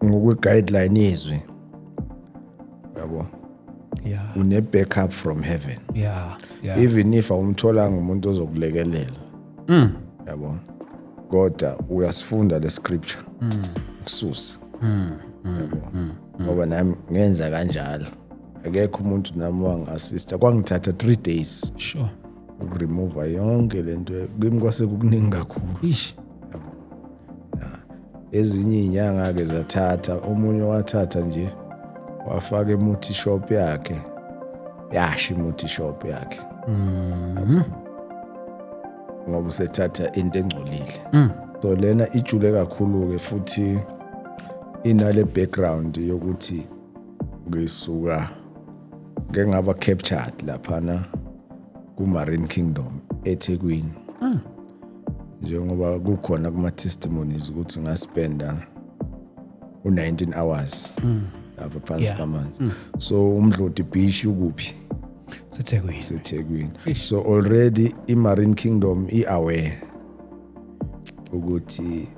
Ngokwe-guideline yezwi, yabo, une backup from heaven, even if awumtholanga umuntu ozokulekelela, yabo, kodwa uyasifunda le scripture ukususa, yabo, ngoba nami ngenza kanjalo. Akekho umuntu nami wangi-assista. Kwangithatha 3 days ukuremove yonke lento kimi, kwase kukuningi kakhulu. Ezinye iy'nyanga-ke zathatha, omunye wathatha nje wafaka emuthi shop yakhe, yasha imuthi shop yakhe ngoba usethatha into engcolile. So lena ijule kakhulu-ke futhi inale background yokuthi ngisuka ngeke ngaba captured laphana ku-Marine Kingdom eThekwini, njengoba kukhona kuma-testimonies ukuthi ngaspenda u-19 hours lapha phansi kwamanzi. So uMdloti Beach ukuphi? SeThekwini. SeThekwini. So already i-Marine Kingdom i-aware ukuthi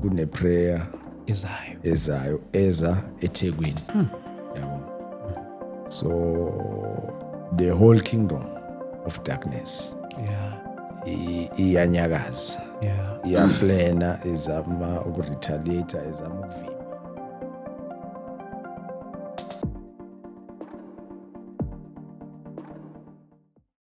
kune-prayer izayo ezayo, eza eThekwini, yabo. So the whole kingdom of darkness iyanyakaza, iyaplana, izama ukuretaliate, izama ukuvimba.